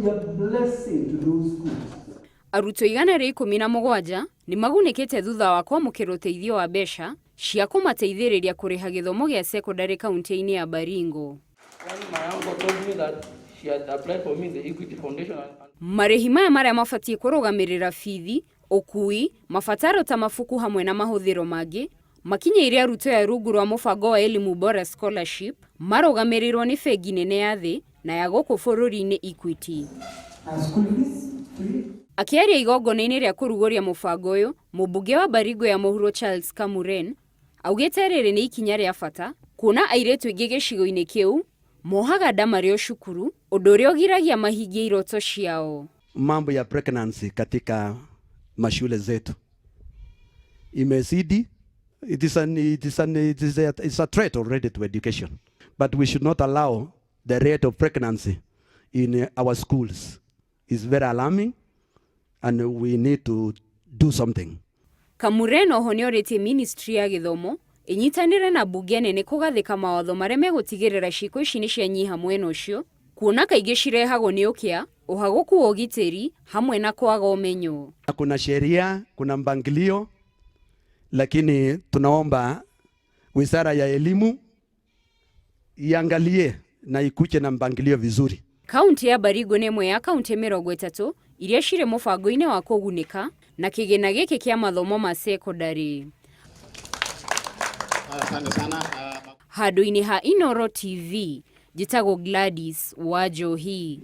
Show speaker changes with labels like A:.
A: be a blessing to those schools.
B: Arutwo 117 nĩ magunĩkĩte thutha wa kwamũkĩra ũteithio wa mbeca cia kũmateithĩrĩria kũrĩha gĩthomo gĩa cekondarĩ kaunti-inĩ ya Baringo.
C: When my uncle told me that she had applied for me in the Equity Foundation and
B: Marĩhi maya marĩa mabatiĩ kũrũgamĩrĩra bithi, ũkui, mabataro ta mabuku hamwe na mahũthĩro mangĩ, makinyĩire arutwo aya rungu rwa mũbango wa Elimu Bora Scholarship marũgamĩrĩirwo nĩ bengi nene ya thĩ na ya gũkũ bũrũri-inĩ Equity.
A: And school fees free.
B: Akĩaria igongona-inĩ rĩa kũrugũria mũbango ũyũ, mũmbunge wa Baringo ya Mũhuro Charles Kamuren augĩte rĩrĩ nĩ ikinya rĩa bata kuona airĩtu aingĩ gĩcigo-inĩ kĩu mohaga nda marĩ o cukuru, ũndũ ũrĩa ũgiragia mahingie iroto ciao.
D: Mambo ya pregnancy katika mashule zetu imezidi. It is an, it is an, it is a, it's a threat already to education, but we should not allow the rate of pregnancy in our schools. It's very alarming and we need to do something.
B: Kamuren oho nĩorĩtie ministry ya gĩthomo ĩnyitanĩre na mbunge nene kũgathĩka mawatho marĩa megũtigĩrĩra ciĩko ici nĩ cianyiha mwena ũcio, kuona kaingĩ cirehagwo nĩ ũkĩa, ũhagũku wa ũgitĩri hamwe na kwaga ũmenyo.
D: Kuna sheria, kuna mpangilio, lakini tunaomba wizara ya elimu iangalie na ikuje na mpangilio vizuri.
B: Kaunti ya Baringo nĩ ĩmwe ya kaunti 30 iria cirĩ mũbango-inĩ wa kũgunĩka na kĩgĩna gĩkĩ kĩa mathomo ma cekondarĩ.
E: Asante sana.
B: Handũ-inĩ ha Inooro TV, njĩtagwo Gladys Wanjohi.